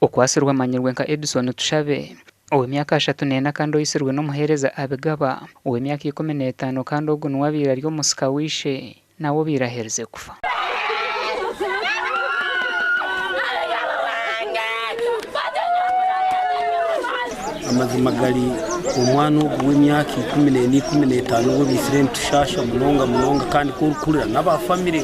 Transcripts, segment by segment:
Okwatsirwe amanyirwe nka Edson Tushabe, ow'emyaka 34 kandi oitsirwe n'omuheereza Abigaba, ow'emyaka 15 kandi ogu niwe abaire ari omusika w'eishe nawe obaire aherize kufa. Amazima gari omwana ogu w'emyaka 14, 15 ou baitsire nitushaasha munonga munonga kandi ku orikuhurira n'aba famire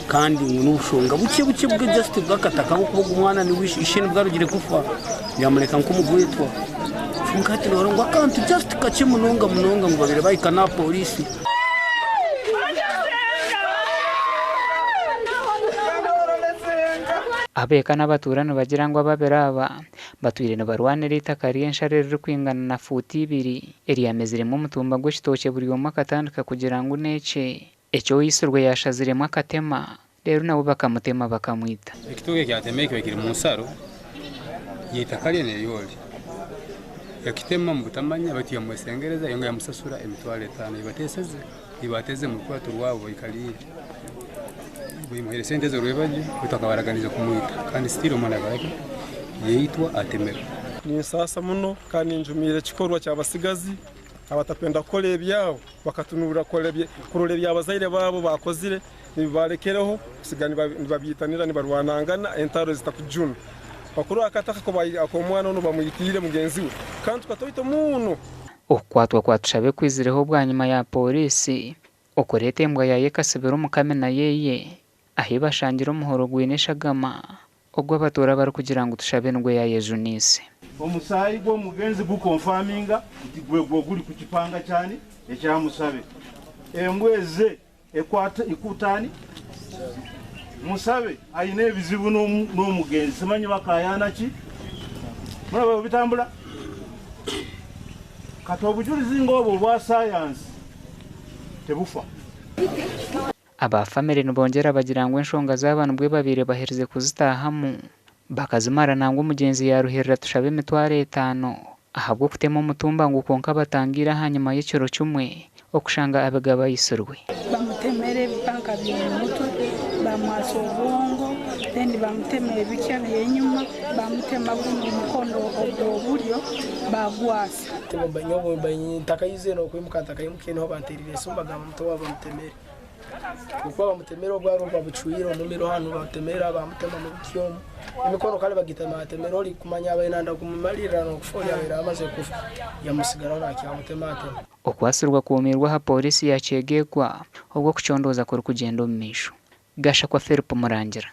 kandi ngu n'obushonga bukye bukye bwe just bw'akataka ahabw'okuba ogu omwana niwe ishe nibwo arugire kufa yamureka nk'omugwetwa kwonka hati noreeba ngu akantu just kakye munonga munonga ngu babaire bahika n'aha pooriisi. Ab'eka n'abatuura nibagira ngu ababiri aba batwire nibarwanira eitaka ry'ensharo eririkwingana na fuuti ibiri eryameziremu omutumba gw'ekitookye buri omwe akatandika kugira ngu n'ekye. Eki owaitsirwe yaashaziremu akatema, reero nabo bakamutema bakamwita. Ekitooke ekyatemire kiba kiri mu nsaro y'eitaka rye n'ery'ori. Yakitema omu butamanya baitu yamwesengereza yonka yamusasura emitwaro etaano ei bateeseze, ei bateeze omu rukurato rwabo baikariire. Bamuhaire sente ezo rwebagyo baitu akaba araganiize kumwita kandi still omwana akaba ki? Yaitwa atemerwe. Ninsaasa muno kandi ninjumirira ekikorwa ky'abatsigazi abatakwenda kukora ebyabo. Bakatunurra kurora ebi abazaire baabo baakozire nibibalekereho kusiga nibabyitanira nibarwanangana entaro ezitakujuna. Bakurora akataka ak'omwana onu bamwitiire mugenzi we kantu katoito muno. Okukwatwa kwa Tushabe kwizireho bwanyima ya Pooriisi okureeta embwa yaayo ekasibira omu kamina yeeye ahi bashangire omuhoro gwine eshagama ogu abatuura barikugira ngu Tushabe nigwo yaayejuniise. Omusaayi gw'omugenzi gukonfaminga nti gwegwo oguri ku kipanga kyani ekya Musabe. Embwa eze ekwata ekuuta ani? Musabe aine ebizibu n'omugenzi simanyi bakayaana ki? Muraba obu bitambura? Kati obujurizi ng'obwo obwa sayansi tebufa. Aba famire nibongyera bagira ngu enshonga zaaba nibwo babaire baherize kuzitaahamu bakazimara nangwa omugyenzi yaaruhirira Tushabe emitwaro etaano ahabw'okutema omutumba ngu kwonka batangiire ahanyima y'ekiro kimwe okushanga Abigaba aitsirwe. Bamutemera ebipanka by'omu mutwe, bamwasa obwongo, then bamutema ebikya by'enyima, bamutema gunu omukono ogw'oburyo bagwasa. Nyowe ntakaizire n'okwimuka ntakaimukiire niho banteeriire esimu bagamba muto waabo bamutemere. Okuba bamutemere obwara obu babucwire omumiro hanu bamutemere bamutema mubiti omu emikono kare bagitematemere ori kumanya abaire nayenda kumumaririra nokufa ori abaire amazire kufa yamusigaraho nakyamutematema. Okwatsirwe akuumirwe aha pooriisi ya Kyegegwa obwo okucondooza kurikugyenda omu maisho. Gashakwa Phillip Murangira.